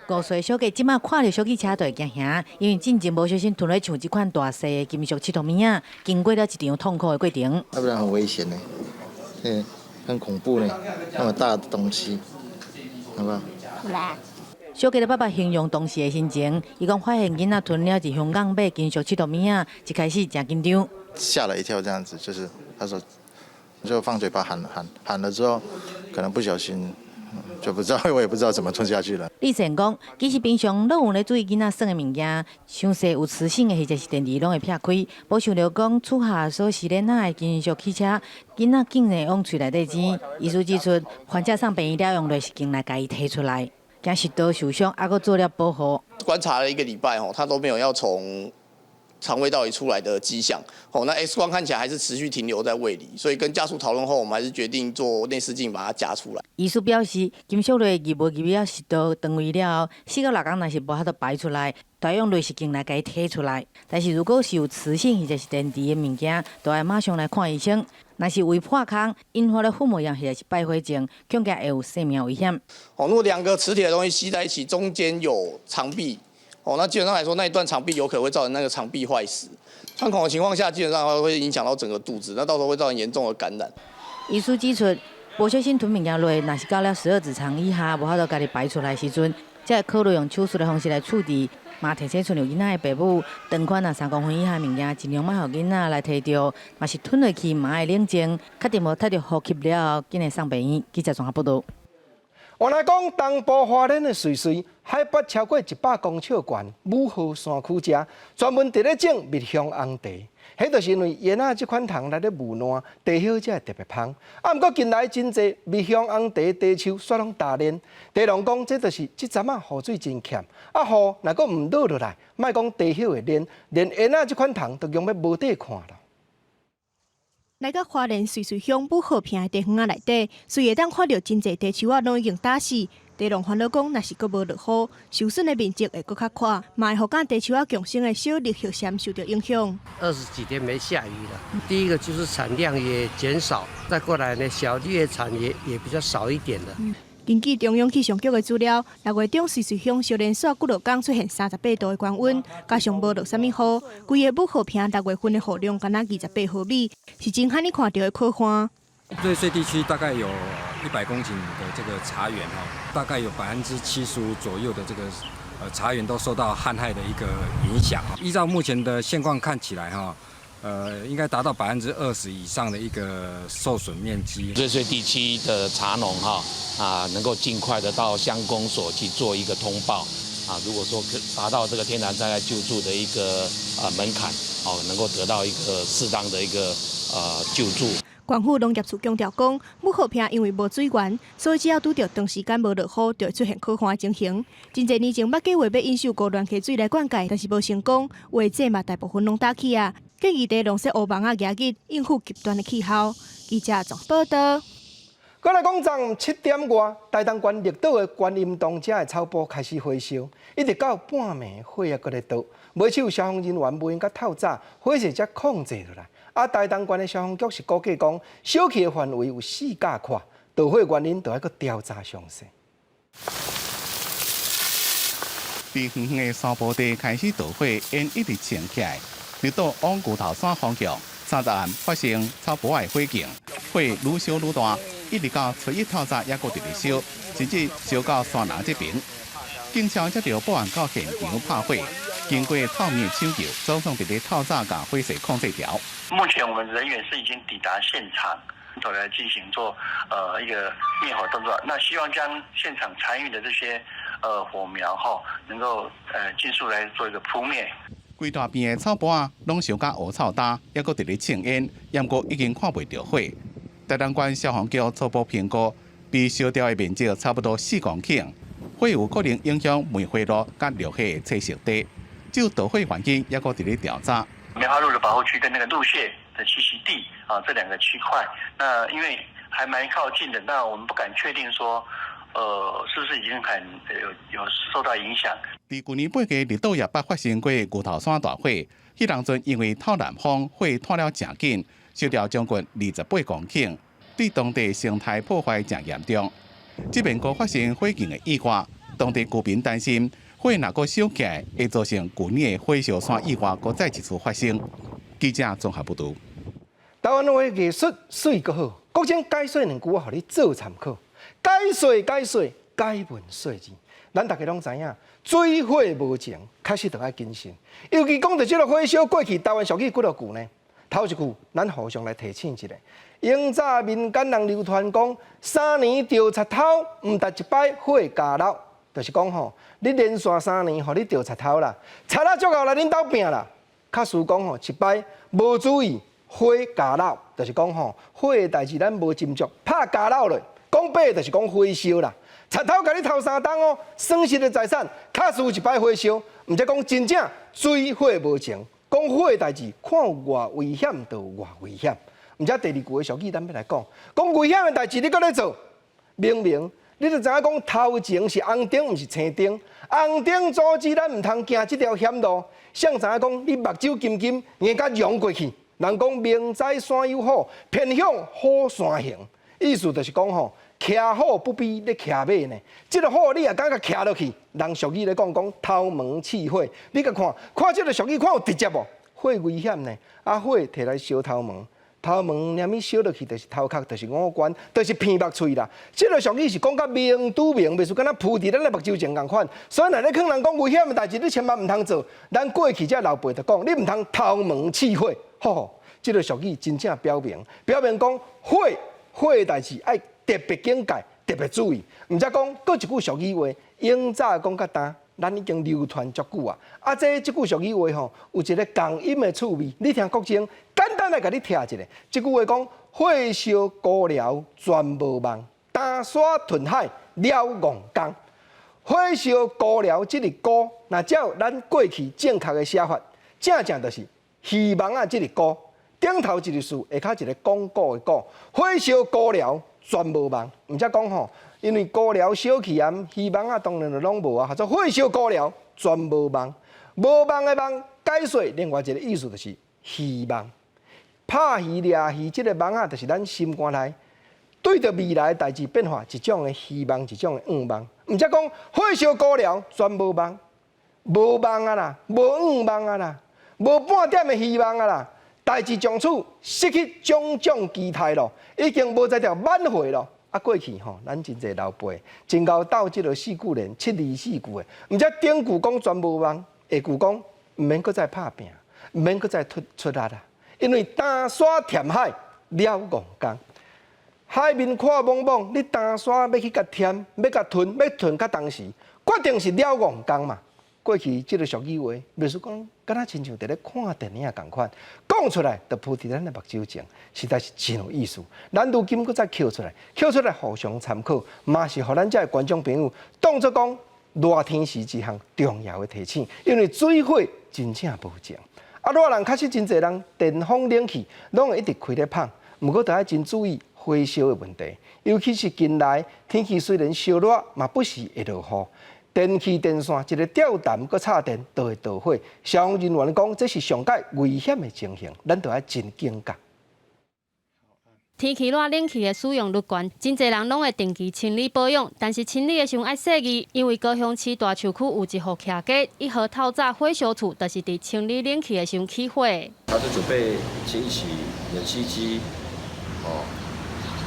5歲小杰這馬看著小汽車就會驚嚇，因為進前無小心吞落像這款大細的金屬刺突物仔，經過了一場痛苦的過程。要不然很危險呢，嗯，很恐怖呢，那麼大的東西，好不好？好。小杰的爸爸形容當時的心情，伊講發現囡仔吞了佇香港買金屬刺突物仔，一開始誠緊張。嚇了一跳，這樣子，就是他說就放嘴巴喊喊喊了之後，可能不小心就不知道，我也不知道怎麼吞下去了。李先講，其實平常攏有咧注意囡仔耍的物件，傷細有磁性的或者是電池攏會拆開。無想著講厝下所是咧哪的金屬汽車，囡仔竟然往喙內底擠。醫師指出，患者送病院了用內視鏡來共伊提出來。驚食道受傷，猶閣做了保護。觀察了一個禮拜，吼，他都沒有要從腸胃道裡出來的跡象。哦，那 X 光看起來還是持續停留在胃裡，所以跟家屬討論後，我們還是決定做內視鏡把它夾出來。醫師表示，金屬類異物入了食道、腸胃了後，4到6工若是無法度排出來，就用內視鏡來共伊提出來。但是如果是有磁性或者是電池的物件，就愛馬上來看醫生。若是胃破空，引發了腹膜炎或者是敗血症，恐驚會有生命危險。哦，如果兩個磁鐵的東西吸在一起，中間有腸壁，哦，那基本上來說，那一段腸壁有可能會造成那個腸壁壞死。穿孔的情況下，基本上會影響到整個肚子，那到時候會造成嚴重的感染。醫師指出，無小心吞物件落，若是到了十二指腸以下，無法度家己排出來時陣，才會考慮用手術的方式來處置。嘛提醒親像囡仔的爸母，長寬若3公分以下物件，盡量莫予囡仔來提著，若是吞落去嘛愛冷靜，確定無塞著呼吸了後，緊來送病院。記者綜合報導。原來講東部花蓮的瑞穗，海拔超過100公尺懸，武和山區遮專門佇咧種蜜香紅茶。彼就是因為煙仔這款蟲來咧霧爛，茶葉才會特別芳。啊，毋過近來真濟蜜香紅茶茶樹煞攏焦蔫。茶農講，這就是這陣仔雨水真欠。啊，雨若閣毋落落來，莫講茶葉會蔫，連煙仔這款蟲都用欲無得看了。來到花蓮瑞穗鄉武和坪的茶園仔內底，雖會當看著真濟茶樹仔攏已經焦死。茶農煩惱講，若是閣無落雨，受損的面積會閣較闊，嘛會予佮茶樹仔共生的小綠葉蟬受著影響。 20幾天沒下雨了，第一個就是產量也減少，再過來呢，小綠葉蟬也比較少一點的。根據中央氣象局的資料，6月中瑞穗鄉小連續幾落工出現38度的高溫，加上無落啥物雨，規个武和坪6月份的雨量干焦28毫米，是真罕見看著的可旱。瑞穗地區大概有100公頃的這個茶園哈，大概有75%左右的這個茶園都受到旱害的一個影響。依照目前的現況看起來哈，應該達到20%以上的一個受損面積。瑞穗地區的茶農哈啊，能夠盡快的到鄉公所去做一個通報啊，如果說可達到這個天然災害救助的一個門檻，哦，能夠得到一個適當的一個救助。縣府農業處強調講，武和坪因為無水源，所以只要拄著長時間無落雨，就會出現乾旱的情形。真濟年前捌計劃欲引秀高巒溪水來灌溉，但是無成功。有的井嘛大部分攏焦去啊。建議茶農設烏網仔蜈日，應付極端的氣候。記者綜報導。閣來講，昨7點外，台東縣綠島的觀音洞遮的草埔開始火燒，一直到半暝火猶閣咧著，尾手消防人員無閒較透早，火勢才控制落來。啊，台東縣的消防局是估計講，燒去的範圍有4甲闊，著火原因著愛閣調查詳細。佇遠遠的山坡地開始著火，煙一直衝起來，直到往牛頭山方向，30暗發生草埔的火警，火愈燒愈大，一直到初一透早猶閣佇咧燒，甚至燒到山林這邊。警車接著報案到現場拍火，經過透明搶救，總算佇咧透早共火勢控制牢。目前我們人員是已經抵達現場，來進行做一個滅火動作。那希望將現場殘餘的這些火苗哈，能夠盡速來做一個撲滅。規大片的草埔仔攏燒甲烏臭焦，猶閣佇咧衝煙，毋過已經看袂著火。台東縣消防局初步評估，被燒掉的面積差不多4公頃，火有可能影響梅花鹿佮綠蟹的棲息地。就著火原因，猶閣佇咧調查。梅花鹿的保護區跟那個陸蟹的棲息地啊，這兩個區塊，那因為還蠻靠近的，那我們不敢確定說，是不是已經很有受到影響。佇舊年8月，綠島也捌發生過牛頭山大火，彼當陣因為透南風，火湠了誠緊，燒掉將近28公頃，對當地生態破壞誠嚴重。這擺閣發生火警的意外，當地居民擔心，火若閣燒起來，會造成舊年的火燒山意外閣再一次發生。記者綜合報導。台灣話藝術媠閣好，國政解說兩句我予你做參考。解說解說解問說字，咱大家攏知影，水火無情，確實著愛謹慎。尤其講著這个火燒過去，台灣俗語幾落句呢？頭一句，咱互相來提醒一下。永早民間人流傳講，三年著賊頭，毋值一擺火加老，就是講吼，你連續三年，予你著賊頭啦，賊仔足𠢕來恁兜拚啦。較輸講吼，一擺無注意火加老，就是講吼，火的代誌咱無斟酌，拍加老落。講白就是講火燒啦，賊頭共你偷三冬哦，損失的財產，較輸一擺火燒，毋則講真正水火無情。講火的代誌，看有偌危險就有偌危險。毋則第二句的俗語，咱欲來講，講危險的代誌，你閣咧做？明明你就知影講頭前是紅燈，毋是青燈。紅燈阻止咱毋通行這條險路。誰知影講你目睭金金，硬共融過去。人講明知山有虎，偏向虎山行。意思就是講吼，騎虎不比咧騎馬呢。這个虎你也敢共騎落去？人俗語咧講講頭毛試火，你共看看這个俗語看有直接無？火危險呢，啊火提來燒頭毛。頭毛連物燒落去，就是頭殼，就是五官，就是鼻目喙啦。這个俗語是講甲明拄明，袂輸敢若鋪佇咱的目睭前仝款。所以若咧勸人講危險的代誌，你千萬毋通做。咱過去這老輩就講，你毋通頭毛試火。吼吼，這个俗語真正表明，表明講火火的代誌愛特別警戒，特別注意。毋則講，閣一句俗語話，永早講較今。咱已經流傳足久啊！啊，這這句俗語話吼，有一个仝音的趣味。你聽國政，簡單來共你聽一下。這句話講：火燒孤寮全無望，焦沙吞海了戇工。火燒孤寮這个孤，若照咱過去正確的寫法，正正就是希望仔這个孤，頂頭一个豎，下跤一個講古的古。火燒孤寮全無望，毋則講吼。因為孤寮燒去啊，希望仔當然就攏無啊。叫做火燒孤寮，全無望，無望的望解說另外一个意思就是希望。拍魚掠魚，這个網仔就是咱心肝內對著未來的代誌變化一種的希望，一種的願望。毋則講火燒孤寮，全無望，無望啊啦，無願望啊啦，無半點的希望啊啦。代誌從此失去種種期待咯，已經無才調挽回咯。啊，過去吼，咱真濟老輩真𠢕鬥這个四句聯、七字四句的，毋則頂句講全無望，下句講毋免閣再拍拚，毋免閣再出出力啦。因為焦沙填海了戇工，海面闊莽莽，你焦沙欲去共填，欲共吞，欲吞較當時，決定是了戇工嘛。過去這个俗語話，袂輸講，敢若親像佇咧看電影仝款，講出來就鋪佇咱的目睭前，實在是真有意思。咱如今閣再抾出來，抾出來互相參考，嘛是予咱遮的觀眾朋友當作講熱天時一項重要的提醒。因為水火真正無情，啊，熱人確實真濟人電風冷氣攏會一直開咧放，毋過著愛真注意火燒的問題，尤其是近來天氣雖然燒熱，嘛不時會落雨。電器電線一个吊彈閣插電就會著火，消防人員講這是上蓋危險的情形，咱著愛真警覺。天氣熱，冷氣的使用率懸，真濟人攏會定期清理保養，但是清理的時陣愛細膩，因為高雄市大樹區有一戶徛家，1號透早火燒厝，就是佇清理冷氣的時陣起火。他就準備清洗冷氣機，哦，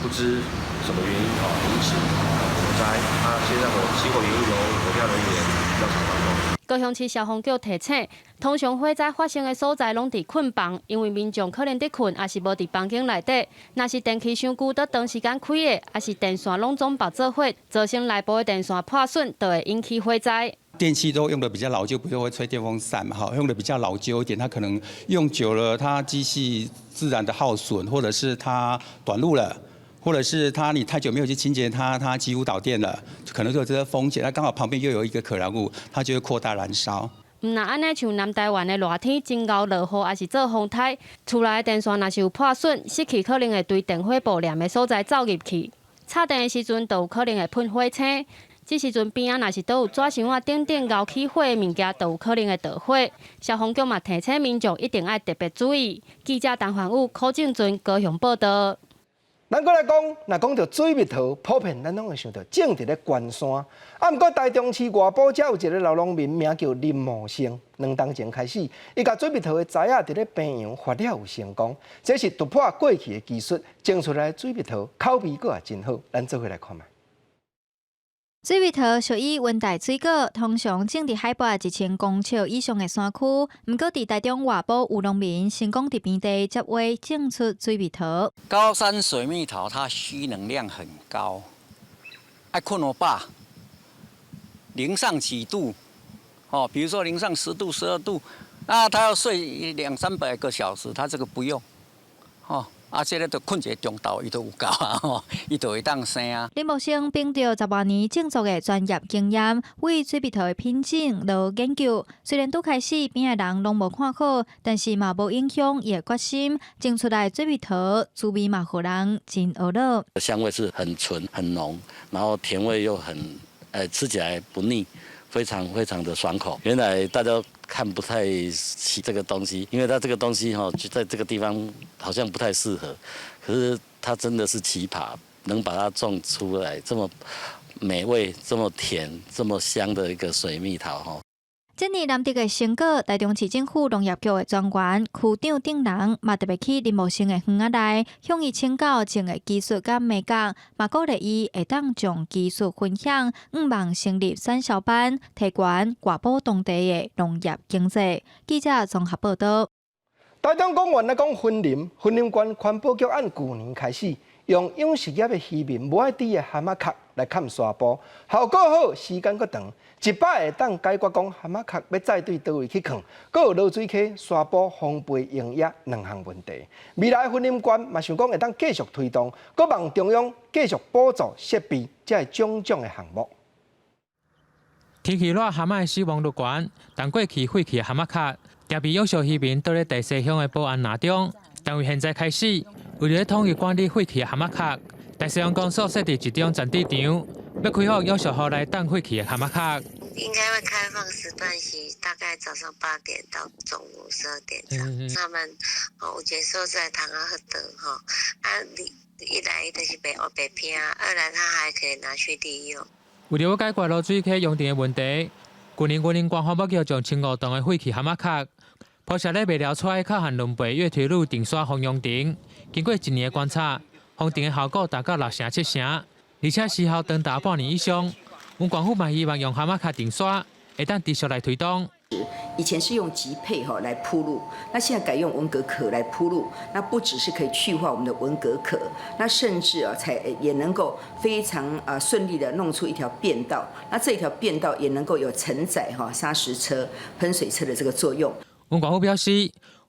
不知什麼原因哦引起火災，他現在火起火原因由火調人員調查當中。高雄市消防局提醒，通常火災發生的所在攏佇睏房，因為民眾可能佇睏，抑是無佇房間內底。若是電器傷舊，閣長時間開的，抑是電線攏總縛做伙，造成內部的電線破損，就會引起火災。電器都用得比較老舊，不是會吹電風扇嘛？哈，用得比較老舊一點，它可能用久了，它機器自然的耗損，或者是它短路了。或者是它你太久沒有去清潔它，它幾乎導電了，可能就有這個風險。那剛好旁邊又有一個可燃物，它就會擴大燃燒。毋若按呢，像南台灣的熱天真𠢕落雨，抑是做風颱，厝內的電線若是有破損，濕氣可能會對電火部連的所在走入去，插電的時陣就有可能會噴火星。這時陣邊仔若是閣有紙箱仔等等𠢕起火的物件，就有可能會著火。消防局嘛提醒民眾一定愛特別注意。記者陳凡武、柯正尊高雄報導。咱閣來講，若講著水蜜桃，普遍咱攏會想著種佇咧關山。啊，毋過台中市外埔遮有一个老農民，名叫林茂生。2冬前開始，伊共水蜜桃的栽仔佇咧平洋發了有成功，這是突破過去的技術，種出來的水蜜桃口味閣也真好。咱做伙來看覓。水蜜桃屬於溫帶水果，通常種佇海拔1000公尺以上的山區。毋過，佇台中外埔有農民成功佇平地接話種出水蜜桃。高山水蜜桃它需能量很高，愛睏予飽，零上幾度，哦，比如說零上10度、12度，那它要睡兩三百個小時，它這個不用，哦。啊，這个就睏一個鐘頭，伊就有夠啊，吼，伊就會當生啊。林茂生憑著十外年種作的專業經驗，為水蜜桃的品種落研究。雖然拄開始邊仔人攏無看好，但是嘛無影響伊的決心。種出來水蜜桃滋味嘛，予人真呵咾。香味是很純很濃，然後甜味又很，吃起來不膩，非常非常的爽口。原來大家看不太起這個東西，因為它這個東西哈，就在這個地方好像不太適合。可是它真的是奇葩，能把它種出來這麼美味、這麼甜、這麼香的一個水蜜桃哈。這呢難得的成果，台中市政府農業局的專員區長等人嘛特別去林茂生的園仔內，向伊請教種的技術佮眉角，嘛鼓勵伊會當將技術分享，向望成立產銷班，提懸外埔當地的農業經濟。記者綜合報導。台中公園來講，雲林雲林縣環保局按舊年開始，用養殖業的漁民無愛豬的蚶仔殼來崁沙埔，效果好，時間閣長，100會當解決講蚶仔殼欲載對佗位去囥，閣有濁水溪沙埔荒廢農業兩項問題。未來雲林縣嘛想講會當繼續推動，閣望中央繼續補助設備，這種種的項目。天氣熱，蚶仔的死亡率懸，但過去廢棄的蚶仔殼，定被養殖漁民倒咧大溪鄉的保安林中。但為現在開始，為了統一管理廢棄的蚶仔殼，大西洋公所設置一張暫置場，欲開放養殖戶來擲廢棄的蚶仔殼。應該會開放時段是大概早上8點到中午12點這樣。他們哦，有一個所在通啊好長吼，啊，你一來就是袂烏白拼，二來他還可以拿去利用。為了解決濁水溪用電的問題，去年雲林縣環保局將1500噸的廢棄蚶仔殼鋪設咧麥寮出海口和崙背月台路定沙風揚場。經過一年的觀察，封頂的效果達到六成七成，而且時效長達半年以上。阮縣府嘛希望用蚶仔殼定沙，會當持續來推動。以前是用級配哈來鋪路，那現在改用文蛤殼來鋪路，那不只是可以去化我們的文蛤殼，那甚至啊，才也能夠非常啊順利的弄出一條便道，那這條便道也能夠有承載哈砂石車、噴水車的這個作用。阮縣府表示，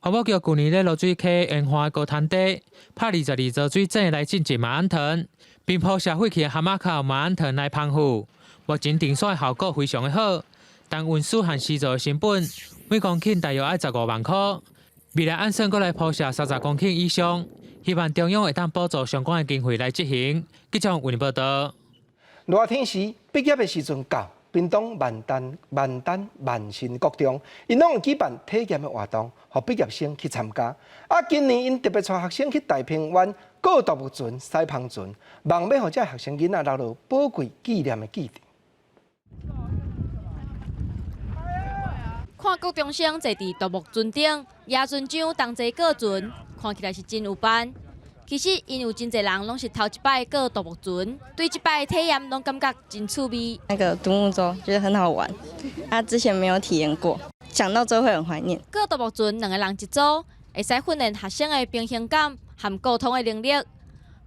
環保局舊年咧濁水溪沿岸高灘地拍22座水井來種植馬鞍藤，並鋪設廢棄的蚶仔殼馬鞍藤來防護。目前定沙的效果非常的好，但運輸和施作的成本每公頃大約愛15萬箍。未來按算閣來鋪設30公頃以上，希望中央會當補助相關的經費來執行。記者為你報導。熱天時畢業的時陣到，屏東萬丹萬丹萬新國中，𪜶攏會舉辦體驗的活動，予畢業生去參加。啊，今年𪜶特別帶學生去大鵬灣過獨木船、賽帆船，望欲予這學生囡仔留落寶貴紀念的記憶。看國中生坐佇獨木船頂，舉船長同齊過船，看起來是真有範。其實，𪜶有真濟人攏是頭一擺過獨木船，對這擺體驗攏感覺真趣味。那個獨木舟覺得很好玩，啊，之前沒有體驗過，想到之後會很懷念。過獨木船兩個人一組，會使訓練學生的平衡感和溝通的能力。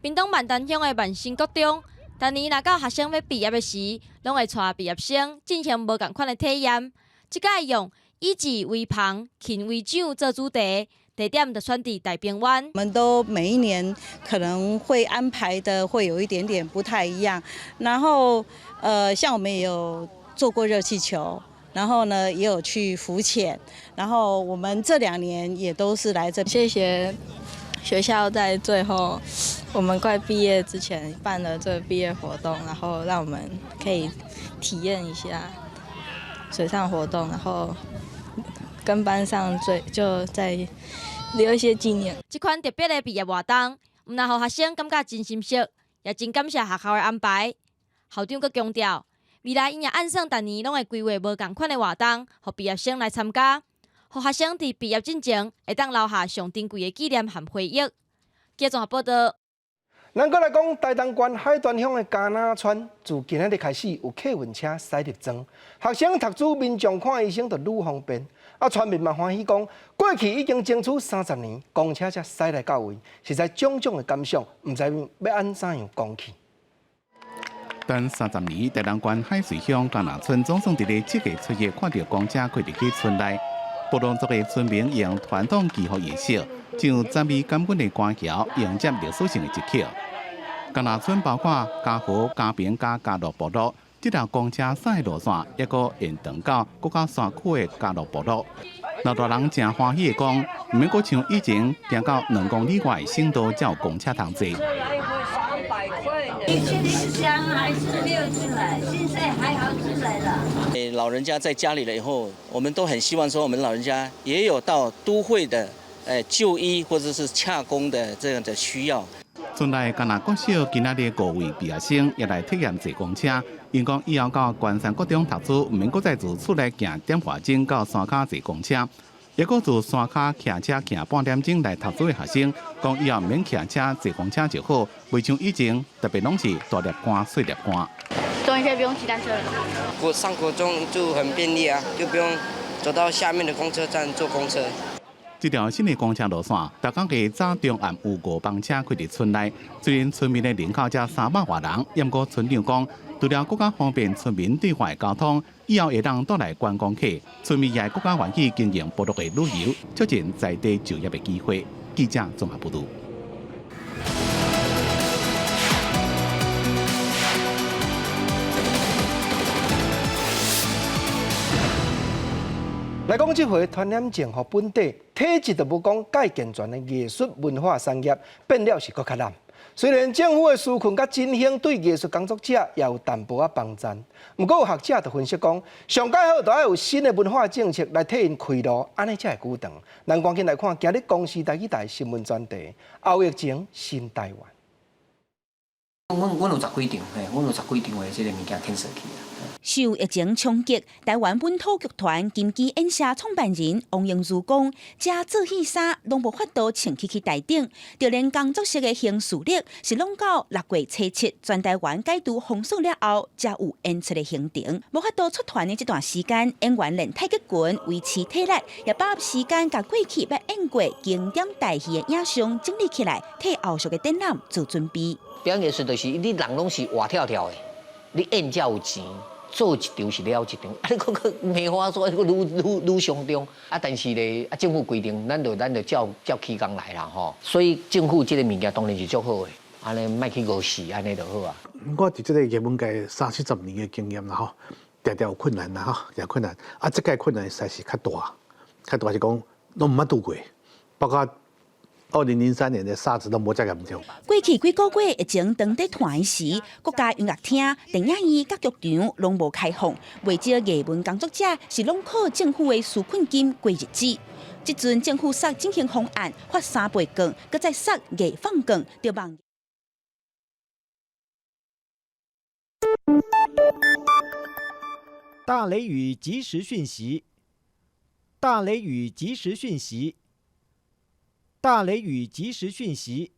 屏東萬丹鄉的萬新國中，逐年若到學生欲畢業的時，攏會帶畢業生進行無仝款的體驗。這擺用以字為帆，琴為槳做主題。地點就選佇大鵬灣。我們都每一年可能會安排的會有一點點不太一樣，然後，像我們也有做過熱氣球，然後呢也有去浮潛，然後我們這2年也都是來這。謝謝學校在最後我們快畢業之前辦了這個畢業活動，然後讓我們可以體驗一下水上活動，然後跟班上最就在留一些紀念。這款特別的畢業活動，毋但予學生感覺真心適，也真感謝學校的安排。校長閣強調，未來𪜶也按算逐年攏會規劃無仝款的活動，予畢業生來參加，予學生佇畢業進前會當留下上珍貴的紀念和回憶。記者綜合報道。咱閣來講，台東縣海端鄉的嘉那村，自今仔日開始有客運車駛入莊，學生讀書、民眾看醫生就愈方便。啊，村民嘛歡喜講，過去已經爭取30年，公車才駛來到位，實在種種的感想，毋知欲按怎樣講起。等30年，台東縣海瑞鄉嘉那村總算佇咧7月初一看著公車開入去村內，布農族的村民用傳統祈福儀式，唱讚美感恩的歌謠，迎接歷史性的一刻。嘉那村包括嘉禾、嘉平、佮嘉樂部落，這條公車駛的路線，抑閣延長到閣較山區的嘉樂部落。老大人誠歡喜的講，毋免閣像以前行到2公里外的省道才有公車通坐。以前鄉還是沒有出來，現在還好出來了。老人家在家裡了以後，我們都很希望說，我們老人家也有到都會的，就醫或者是洽公的這樣的需要。村內嘉那國小今仔日五位畢業生也來體驗坐公車，𪜶講以後到關山國中讀書，毋免閣再自厝內行點外鐘到山跤坐公車。抑閣自山跤騎車騎半點鐘來讀書的學生，講以後毋免騎車坐公車就好，袂像以前特別攏是大粒汗、細粒汗。終於可以不用騎單車了。國上國中就很便利啊，就不用走到下面的公車站坐公車。這條新的公車路線，逐工的早中暗有5班車開佇村內。雖然村民的人口才300外人，毋過村長講，除了閣較方便村民對外交通，以後會當帶來觀光客，村民也會閣較願意經營部落的旅遊，促進在地就業的機會。記者綜合報導。來講，這回傳染症予本地體質就無講蓋健全的藝術文化產業變了是閣較難。雖然政府的紓困佮振興對藝術工作者也有淡薄仔幫贊，毋過有學者就分析講，上蓋好著愛有新的文化政策來替𪜶開路，按呢才會久長。咱趕緊來看今日公視台語台新聞專題：後疫情新台灣。阮有十幾場，嘿，阮有十幾場的這个物件 cancel 去啊。受疫情衝擊，台灣本土劇團金雞演社創辦人王英如講，遮做戲衫攏無法度穿起去台頂，就連工作室的行事曆是攏到6月初7，全台灣解除封鎖了後，才有演出的行程。無法度出團的這段時間，演員練太極拳維持體力，也把握時間共過去捌演過經典大戲的影像整理起來，替後續的展覽做準備。表演藝術就是你人攏是活跳跳的，你演才有錢。做一場是了一場，啊！你閣閣梅花說，閣愈愈愈傷重啊！但是咧，啊，政府規定，咱就照照起工來啦吼。所以政府這个物件當然是足好的，按呢莫去餓死，按呢就好啊。我佇這个藝文界三四十年的經驗啦吼，定定有困難啦吼，定困難。啊，這屆困難實在是較大，較大是講攏毋捌拄過，包括2003年的沙子都無遮嚴重。過去幾個月疫情當佇湠時，國家音樂廳、電影院、佮劇場攏無開放，袂少藝文工作者是攏靠政府的紓困金過日子。這陣政府殺振興方案發3倍券，閣再殺藝放券，就望。大雷雨即時訊息，大雷雨即時訊息。大雷雨即時訊息，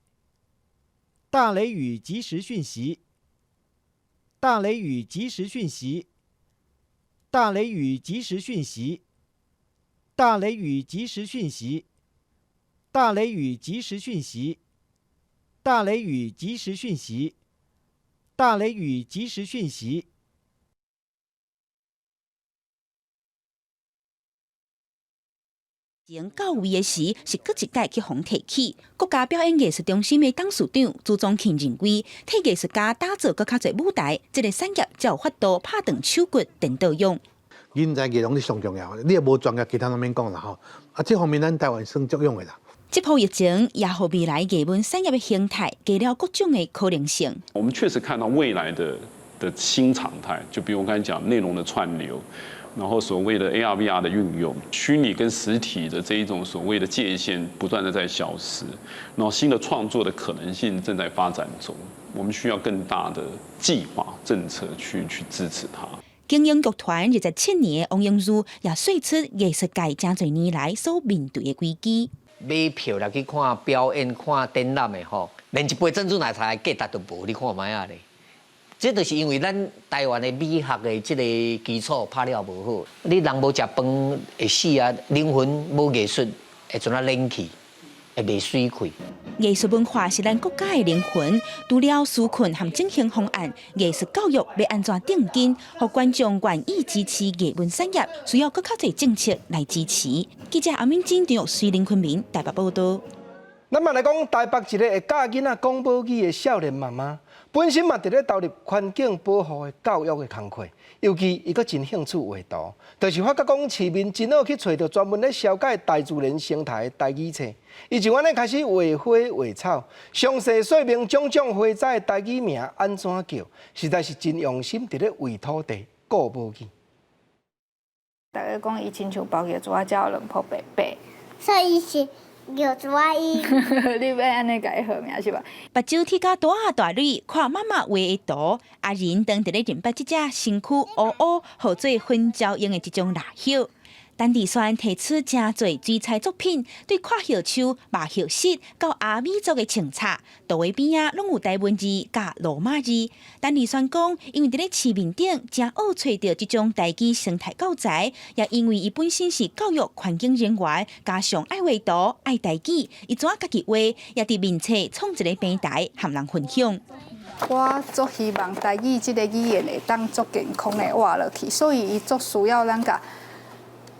大雷雨即時訊息，大雷雨即時訊息，大雷雨即時訊息，大雷雨即時訊息，大雷雨即時訊息，大雷雨即時訊息，大雷雨即時訊息。前到位的時，是閣一擺去予提起。國家表演藝術中心的董事長朱宗慶認為，替藝術家打造閣較濟舞台，這个產業才有法度拍斷手骨，顛倒勇。人才藝攏是上重要的，你若無專業，其他攏免講啦吼。啊，這方面咱台灣算足勇的啦。這波疫情也予未來藝文產業的形態加了各種的可能性。我們確實看到未來的新常態，就比如我剛才講內容的串流。然後所謂的 AR、VR 的運用，虛擬跟實體的這一種所謂的界限不斷的在消失，然後新的創作的可能性正在發展中，我們需要更大的計劃政策去支持它。經營劇團27年的王榮如也說出藝術界誠濟年來所面對的危機。買票來去看表演、看展覽的吼，連一杯珍珠奶茶的價值都無，你看覓仔咧？這就是因為咱台灣的美學的這個基礎拍了無好，你人無食飯會死啊，靈魂無藝術會怎啊冷去，會袂媠氣。藝術文化是咱國家的靈魂，除了紓困和振興方案，藝術教育欲按怎定根，予觀眾願意支持藝文產業，需要閣較濟政策來支持。記者阿敏晶、張玉水、林坤明台北報道。咱嘛來講台北一個會教囡仔講母語的少年媽媽，本身嘛佇咧投入環境保護的教育的工課，尤其伊閣真興趣畫圖，就是發覺講市面真好去揣著專門咧消解大自然生態的台語冊，伊就按呢開始畫花畫草，詳細說明種種花草的台語名按怎叫，實在是真用心佇咧為土地顧母語。逐家講伊親像包玉珠仔，才有兩鋪白白，所以是。玉珠仔伊，你欲按呢共伊號名是吧？目睭鐵甲大仔大蕊，看媽媽畫的圖，阿仁當佇咧認捌這隻身軀烏烏，予做薰焦用的這種蠟葉。陳麗萱提出誠濟水彩作品，對闊葉樹、麻葉實到阿美族的穿插，圖畫邊仔攏有台文字佮羅馬字。陳麗萱講，因為佇咧市面頂誠好揣著這種台語生態教材，也因為伊本身是教育環境人員，加上愛畫圖、愛台語，伊怎家己畫，也佇面冊創一个平台，和人分享。我足希望台語這个語言會當足健康的活落去，所以伊足需要咱共。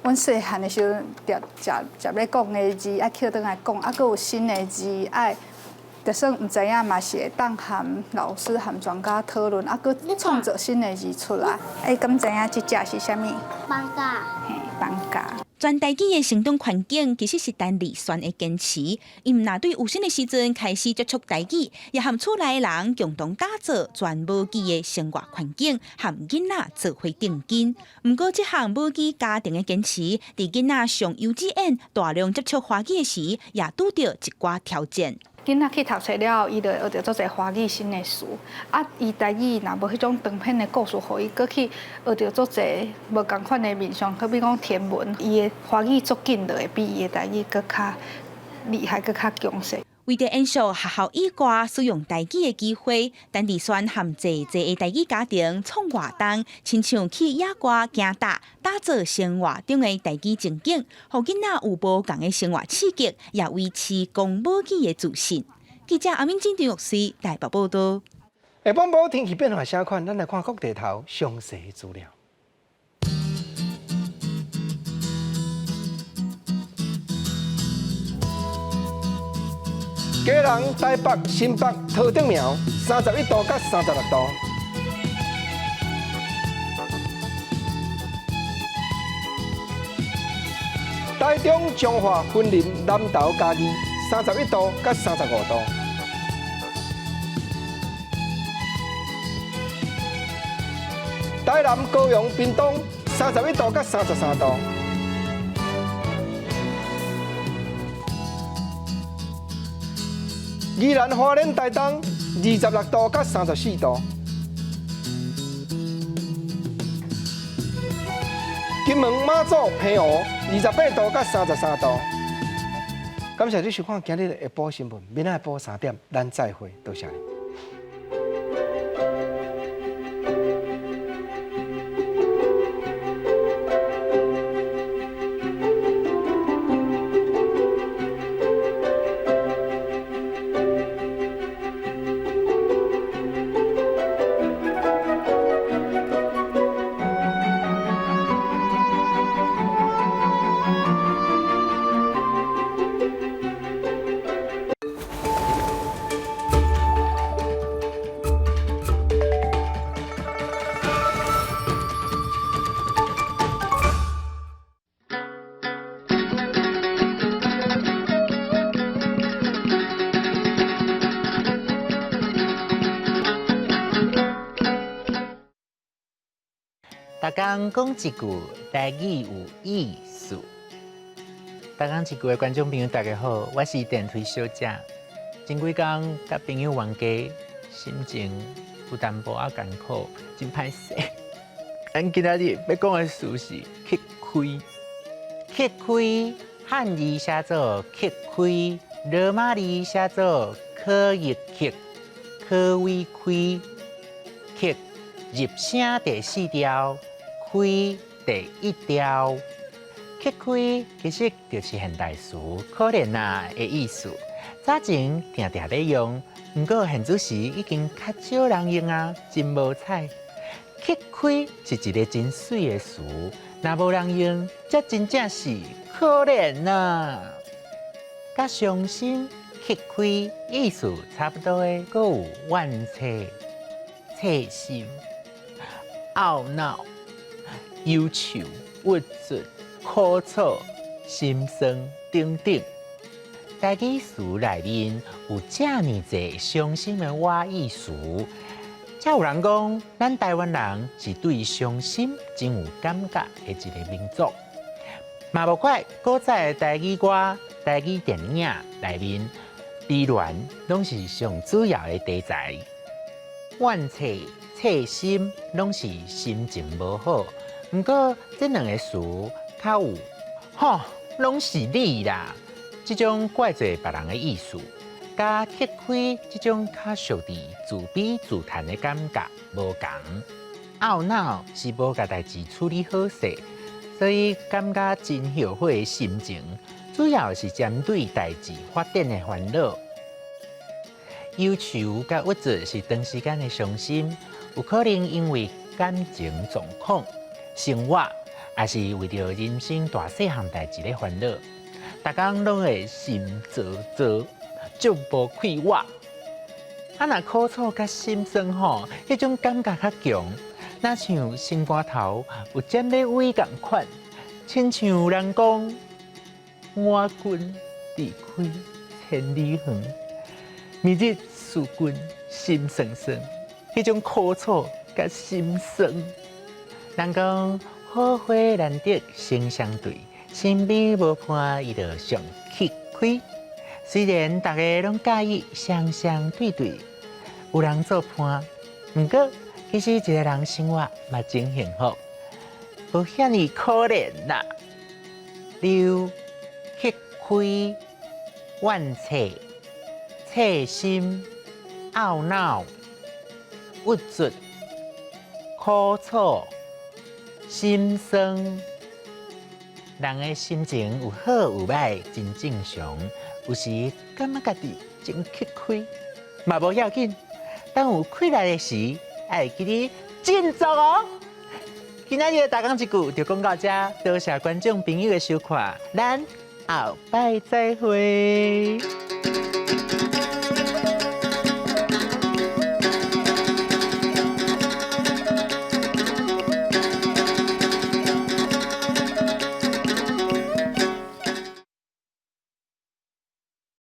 阮細漢的時陣，食食咧講的字愛抾轉來講，啊，閣有新的字愛，就算毋知影嘛是會當和老師和專家討論，啊，閣創造新的字出來。欸，敢知影這隻是啥物？放假。嘿，放假。全台語的成長環境其實是陳麗萱的堅持。伊毋若對有生的時陣開始接觸台語，也和厝內的人共同打造全母語的生活環境，和囡仔做伙定根。毋過，這項母語家庭的堅持，佇囡仔上幼稚園大量接觸華語的時，也拄著一寡挑戰。囡仔去讀冊了後，伊就會學著足濟華語新的詞。啊，伊台語若無彼種長篇的故事，予伊閣去學著足濟無仝款的面向，好比講天文，伊的華語足緊就會比伊的台語閣較厲害，閣較強勢。為著延續學校以外使用台語的機會，陳麗萱和濟濟的台語家庭創活動，親像去野外行踏，打造生活中的台語情景，予囡仔有無仝的生活刺激，也維持講母語的自信。記者阿敏晶、張玉水台北報導。下晡晡天氣變化啥款？咱來看各地頭詳細資料。基隆、台北、新北、桃竹苗，31度到36度。台中、彰化、雲林、南投、嘉義，31度到35度。台南、高雄、屏東，31度到33度。宜蘭、花蓮、台東，26度到34度。金門、馬祖、澎湖，28度到33度。感謝你收看今日的下晡新聞，明仔下晡3點，咱再會，多謝你。逐工講一句台語有意思。逐工一句的觀眾朋友，大家好，我是電推小姐。前幾工佮朋友冤家，心情有淡薄仔艱苦，真歹勢。咱今仔日欲講的詞是乞開。乞開漢字寫做乞開，羅馬字寫做可益乞，可為開，乞入聲第四調，開第一調。乞開其實就是現代詞，可憐啊的意思。早前定定咧用，毋過現此時已經較少人用啊，真無彩。乞開是一个真媠的詞，若無人用，這真正是可憐啊！佮傷心、乞開意思差不多的，閣有怨嗟、切心、懊惱、憂愁、鬱卒、苦楚、心酸等等。台語詞內面有遮爾濟傷心的倚意詞，才有人講，咱台灣人是對傷心真有感覺的一个民族。嘛無怪古早的台語歌、台語電影內面，悲戀攏是上主要的題材。怨嗟、切心攏是心情無好。毋過這兩个詞較有，吼，攏是你啦！這種怪罪別人的意思，佮乞開這種較屬於自卑自嘆的感覺無仝。懊惱是無共代誌處理好勢，所以感覺真後悔的心情，主要是針對代誌發展的煩惱。憂愁佮鬱卒是長時間的傷心，有可能因為感情狀況、生活，抑是為著人生大細項代誌咧煩惱。逐工攏會心躁躁，足無快活。啊，若苦楚佮心酸吼，彼種感覺較強，若像心肝頭有針咧崴仝款，親像人講我君離開千里遠，明日思君心酸酸，彼種苦楚佮心酸。人講好花難得生相對。身邊無伴，伊就上乞開。雖然逐家攏佮意雙雙對對，有人做伴，毋過其實一个人生活嘛真幸福，無遐爾可憐啦。例乞開、怨嗟、切心、懊惱、鬱卒、苦楚、心酸。人的心情有好有歹，真正常。有時感覺家己真乞開，嘛無要緊。當有氣力的時，愛記得振作哦。今仔日的逐工一句就講到這，多謝觀眾朋友的收看，咱後擺再會。